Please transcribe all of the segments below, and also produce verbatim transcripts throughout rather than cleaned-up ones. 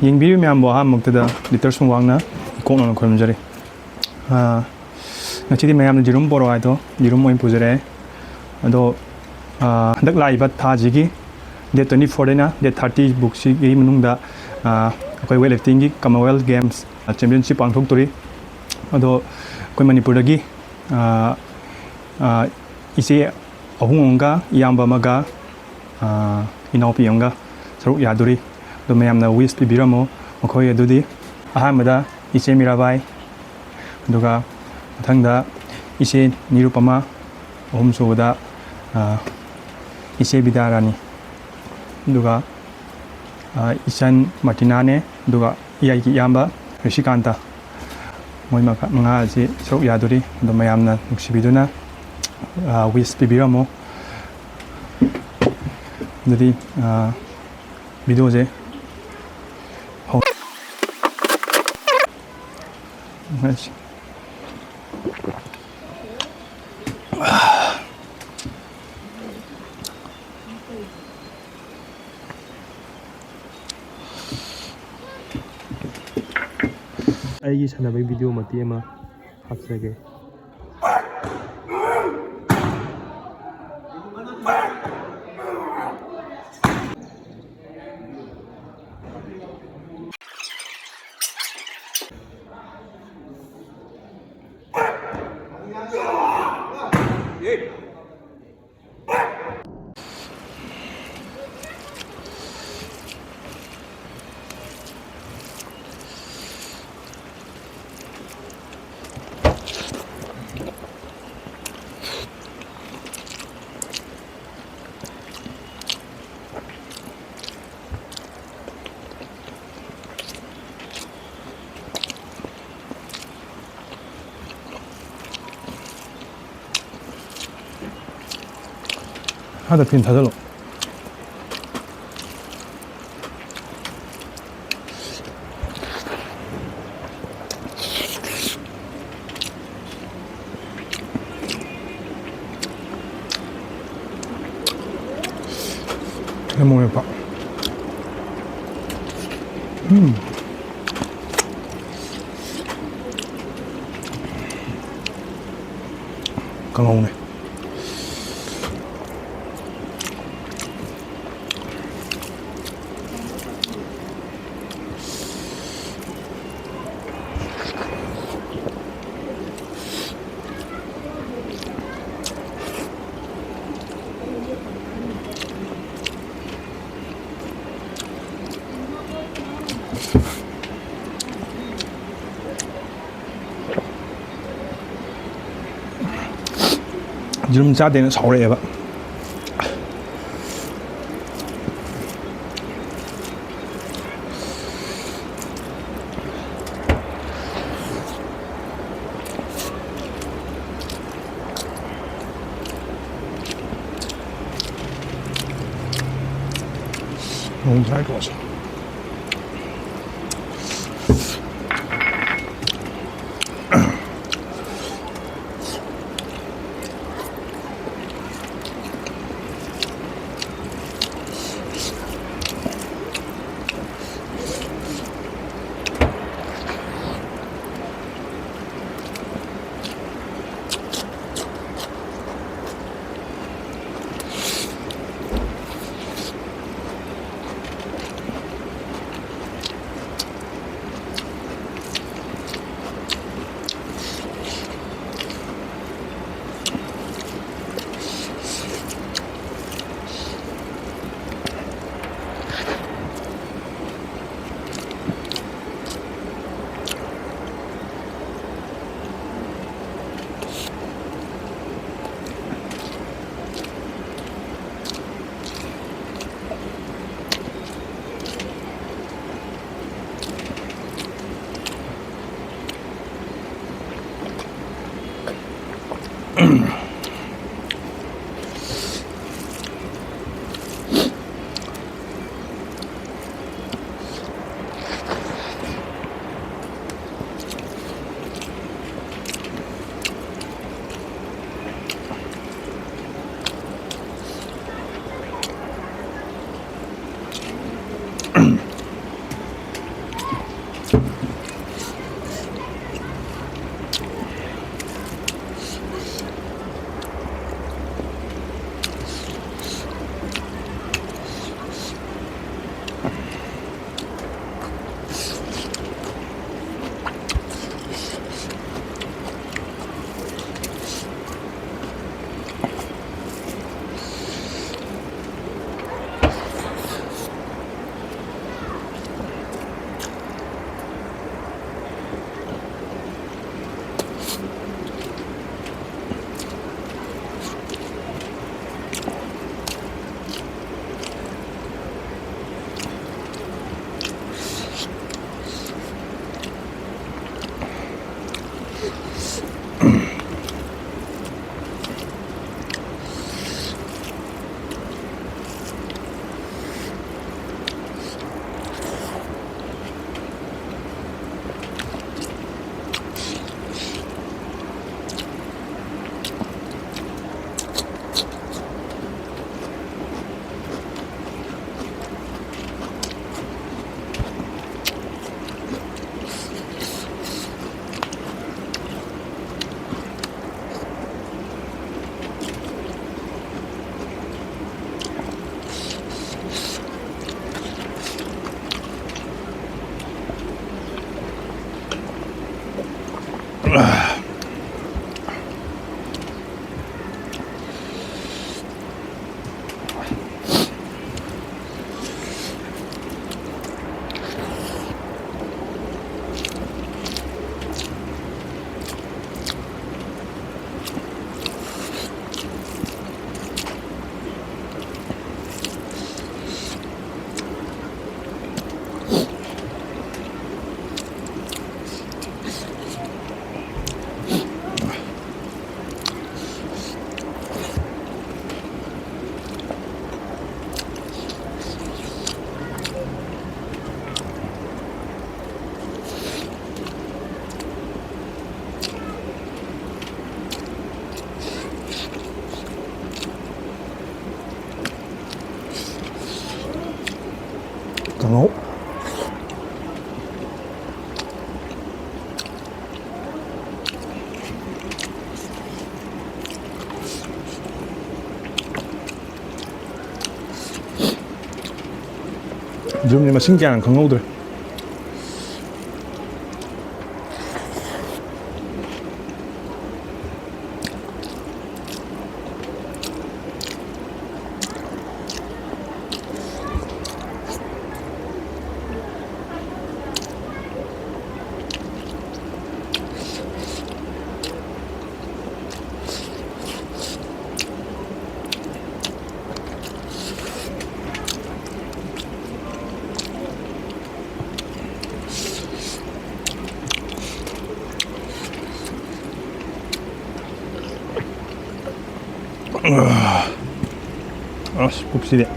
ꯌꯦꯡꯕꯤꯔꯤꯕ ꯃꯌꯥꯝꯕꯨ ꯑꯍꯥꯟꯕꯃꯛꯇꯗ ꯂꯤꯇꯔ ꯁꯨꯡꯋꯥꯡꯅ ꯏꯀꯣꯛꯅꯅ ꯈꯨꯔꯨꯝꯖꯔꯤ꯫ ꯑꯥ, ꯉꯁꯤꯗꯤ ꯃꯌꯥꯝꯅ ꯌꯦꯔꯨꯝ ꯄꯣꯔꯛꯑꯣ ꯍꯥꯏꯗꯣ ꯌꯦꯔꯨꯝ ꯑꯣꯏꯅ ꯄꯨꯖꯔꯛꯑꯦ꯫ ꯑꯗꯣ, ꯑꯥ, ꯍꯟꯗꯛ ꯂꯥꯛꯏꯕ ꯊꯥꯁꯤꯒꯤ date twenty fourꯗꯩꯅ date thirty ꯐꯥꯎꯁꯤꯒꯤ ꯃꯅꯨꯡꯗ, ꯑꯥ, ꯑꯩꯈꯣꯏ weight liftingꯒꯤ Commonwealth Games Championship ꯄꯥꯡꯊꯣꯛꯇꯣꯔꯤ꯫ ꯑꯗꯣ ꯑꯩꯈꯣꯏ ꯃꯅꯤꯄꯨꯔꯗꯒꯤ, ꯑꯥ, ꯑꯥ, ꯏꯆꯦ ꯑꯍꯨꯝ ꯑꯃꯒ ꯏꯌꯥꯝꯕ ꯑꯃꯒ, ꯑꯥ, ꯏꯅꯥꯎꯄꯤ ꯑꯃꯒ ꯁꯔꯨꯛ ꯌꯥꯗꯣꯔꯤ꯫ ꯑꯗꯣ ꯃꯌꯥꯝꯅ wish ꯄꯤꯕꯤꯔꯝꯃꯣ꯫ ꯃꯈꯣꯏ ꯑꯗꯨꯗꯤ ꯑꯍꯥꯟꯕꯗ ꯏꯆꯦ ꯃꯤꯔꯥꯕꯥꯏ, ꯑꯗꯨꯒ ꯃꯊꯪꯗ ꯏꯆꯦ ꯅꯤꯔꯨꯄꯃꯥ, ꯑꯍꯨꯝꯁꯨꯕꯗ, ꯑꯥ, ꯏꯆꯦ ꯕꯤꯗ꯭ꯌꯥꯔꯥꯅꯤ, ꯑꯗꯨꯒ, ꯑꯥ, ꯏꯆꯟ ꯃꯥꯔꯇꯤꯅꯥꯅꯦ, ꯑꯗꯨꯒ ꯑꯩꯒꯤ ꯏꯌꯥꯝꯕ ꯔꯤꯁꯤꯀꯥꯟꯇ꯫ ꯃꯣꯏ ꯃꯈ-, ꯃꯉꯥ ꯑꯁꯤ ꯁꯔꯨꯛ ꯌꯥꯗꯣꯔꯤ꯫ ꯑꯗꯣ ꯃꯌꯥꯝꯅ ꯅꯨꯡꯁꯤꯕꯤꯗꯨꯅ, ꯑꯥ, wish ꯄꯤꯕꯤꯔꯝꯃꯣ꯫ ꯑꯗꯨꯗꯤ, ꯑꯥ, videoꯁꯦ ꯍꯧ-, ꯑꯩꯒꯤ ꯁꯥꯟꯅꯕꯒꯤ video ꯃꯇꯦꯛ ꯑꯃ ꯍꯥꯞꯆꯒꯦ꯫ ꯍꯥꯟꯅ ꯐꯦꯟ ꯊꯥꯖꯤꯜꯂꯣ꯫ ꯃꯣꯔꯣꯛ ꯃꯦꯠꯄ꯫ ꯎꯝ꯫ ꯀꯥꯡꯍꯧꯅꯦ꯫ ꯌꯦꯔꯨꯝ ꯆꯥꯗꯦꯅ ꯁꯥꯎꯔꯛꯑꯦꯕ꯫ ꯌꯦꯔꯨꯝ ꯆꯥꯔ ꯇꯣꯛꯑꯁꯤ꯫ ꯀꯥꯡꯉꯧ꯫ ꯌꯦꯔꯨꯝꯁꯦ ꯃꯁꯤꯡ ꯀꯌꯥꯅꯣ ꯈꯪꯍꯧꯗ꯭ꯔꯦ꯫ ꯑꯁ, ꯄꯨꯛꯁꯤꯗꯤ꯫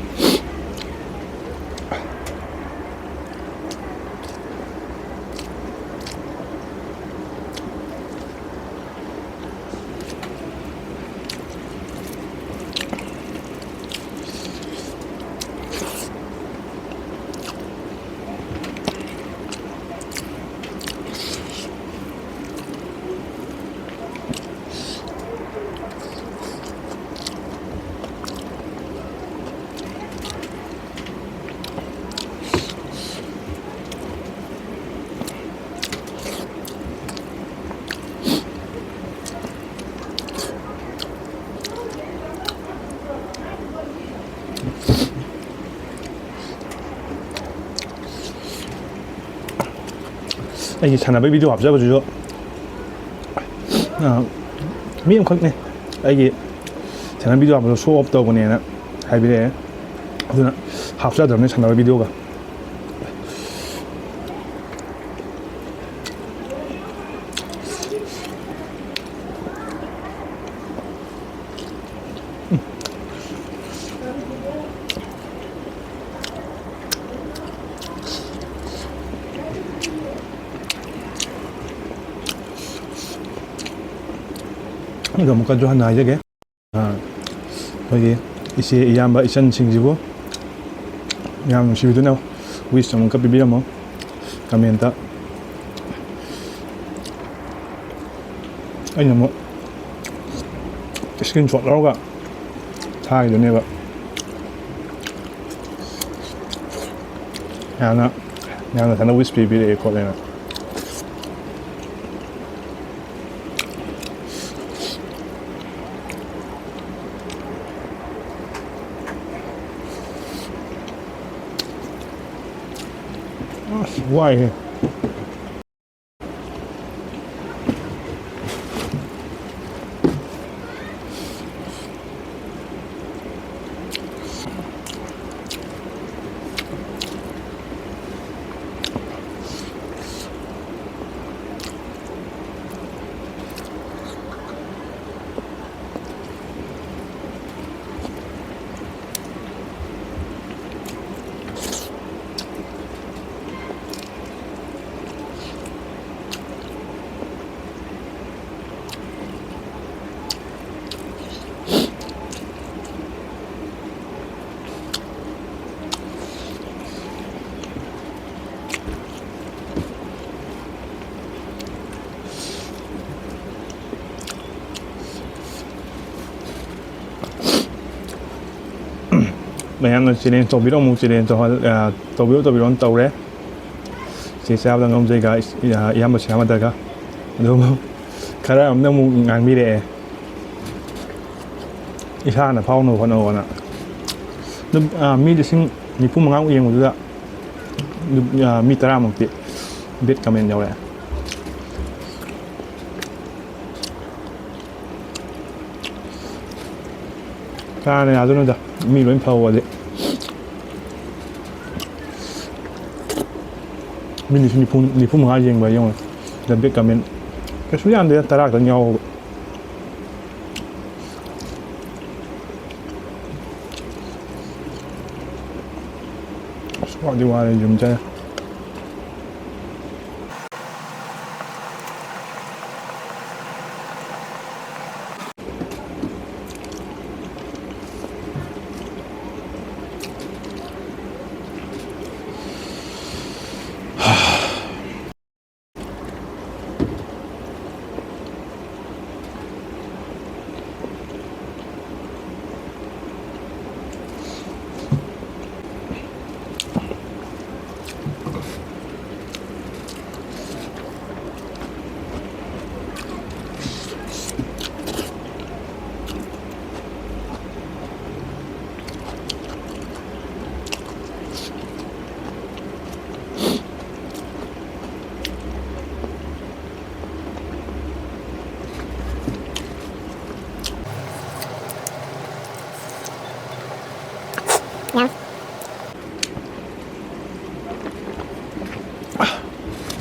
ꯑꯩꯒꯤ ꯁꯥꯟꯅꯕꯒꯤ ꯚꯤꯗꯤꯑꯣ ꯍꯥꯞꯆꯕꯗꯨꯁꯨ, ꯑ, ꯃꯤ ꯑꯃꯈꯛꯅꯦ ꯑꯩꯒꯤ ꯁꯥꯟꯅꯕ ꯚꯤꯗꯤꯑꯣ ꯍꯥꯞꯄꯗꯣ ꯁꯣ ꯑꯣꯐ ꯇꯧꯕꯅꯦꯅ ꯍꯥꯏꯕꯤꯔꯛꯑꯦ꯫ ꯑꯗꯨꯅ ꯍꯥꯞꯆꯗ꯭ꯔꯕꯅꯦ ꯁꯥꯟꯅꯕ ꯚꯤꯗꯤꯑꯣꯒ꯫ ꯑꯗꯣ ꯑꯃꯨꯛꯀꯁꯨ ꯍꯟꯅ ꯍꯥꯏꯖꯒꯦ, ꯑꯩꯈꯣꯏꯒꯤ ꯏꯆꯦ, ꯏꯌꯥꯝꯕ, ꯏꯆꯟꯁꯤꯡꯁꯤꯕꯨ ꯌꯥꯝ ꯅꯨꯡꯁꯤꯕꯤꯗꯨꯅ ꯋꯤꯁ ꯑꯃꯨꯛꯀ ꯄꯤꯕꯤꯔꯝꯃꯣ ꯀꯃꯦꯟꯇ꯫ ꯑꯩꯅ ꯑꯃꯨꯛ ꯏꯁꯀ꯭ꯔꯤꯟ ꯁꯣꯠ ꯂꯧꯔꯒ ꯊꯥꯈꯤꯗꯣꯏꯅꯦꯕ꯫ ꯌꯥꯝꯅ, ꯌꯥꯝꯅ ꯐꯖꯅ ꯋꯤꯁ ꯄꯤꯕꯤꯔꯛꯑꯦ ꯈꯣꯠꯂꯦꯅ꯫ ꯑꯁ, ꯋꯥꯏꯍꯦ꯫ ꯃꯌꯥꯝꯅ ꯆꯦꯂꯦꯟꯖ ꯇꯧꯕꯤꯔꯣ, ꯑꯃꯨꯛ ꯆꯦꯂꯦꯟꯖ ꯇꯧꯍꯜ-, ꯑ, ꯇꯧꯕꯤꯔꯣ, ꯇꯧꯕꯤꯔꯣꯅ ꯇꯧꯔꯦ꯫ ꯆꯦ ꯆꯥꯕꯗ ꯉꯝꯖꯩꯒ ꯏꯁ-, ꯏꯌꯥꯝꯕ ꯁꯤꯌꯥꯃꯗꯒ꯫ ꯑꯗꯨꯕꯨ ꯈꯔ ꯑꯃꯅ ꯑꯃꯨꯛ ꯉꯥꯡꯕꯤꯔꯛꯑꯦ꯫ ꯏꯁꯥꯅ ꯐꯥꯎꯅꯕ ꯍꯣꯠꯅꯧꯑꯣꯅ꯫ ꯑꯗꯨꯝ, ꯑ, ꯃꯤ ꯂꯤꯁꯤꯡ ꯅꯤꯐꯨ ꯃꯉꯥꯃꯨꯛ ꯌꯦꯡꯕꯗꯨꯗ, ꯑꯗꯨꯝ, ꯑ, ꯃꯤ ꯇꯔꯥꯃꯨꯛꯇꯤ ꯕꯦꯗ ꯀꯃꯦꯟ ꯌꯥꯎꯔꯛꯑꯦ꯫ ꯀꯅꯥꯅ ꯌꯥꯗꯣꯏꯅꯣꯗ, ꯃꯤ ꯂꯣꯏ ꯐꯕꯗꯤ꯫ ꯃꯤ ꯂꯤꯁꯤꯡ ꯅꯤꯐꯨ, ꯅꯤꯐꯨ ꯃꯉꯥ ꯌꯦꯡꯕ ꯌꯦꯡꯉꯣ꯫ ꯗ ꯕꯦꯗ ꯀꯃꯦꯟ ꯀꯩꯁꯨ ꯌꯥꯝꯗꯦꯗ, ꯇꯔꯥ ꯈꯛꯇꯪ ꯌꯥꯎꯕ꯫ ꯑꯁ, ꯋꯥꯗꯤ ꯋꯥꯔꯦ ꯌꯨꯝ ꯆꯠ꯫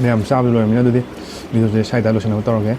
ꯃꯌꯥꯝ ꯆꯥꯕꯗꯤ ꯂꯣꯏꯔꯕꯅꯤꯅ ꯑꯗꯨꯗꯤ videoꯁꯦ ꯁ꯭ꯋꯥꯏꯗ ꯂꯣꯏꯁꯤꯟꯅꯕ ꯇꯧꯔꯒꯦ꯫